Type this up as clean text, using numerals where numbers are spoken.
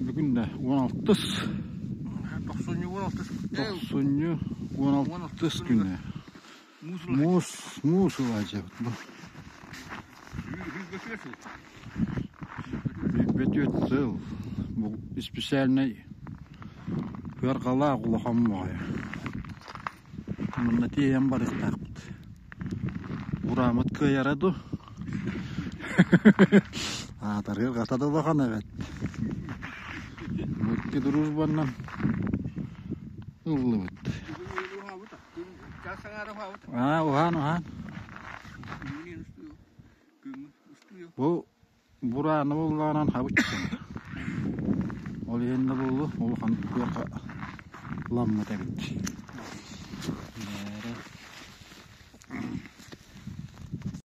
Бүгүн да 16-ыс тохсунньу 16-ыс күнэ. Муус муус ылаадьабыт бу. Бөтүөт сыл бу специальнай ыарҕалаах улахан моҕойо. Манна тиэйэн барыахтаахпыт. Бурааммыт кыайара дуу? Аатарыар хата да улахан эбит. Бу икки дружбаннан ыллыбыт. Аа, уһаан, уһаан. Бу Бурааны буоллаҕынан хабыччын. Ол иһин да буолуо, улахан кыаха ламмыт эбит.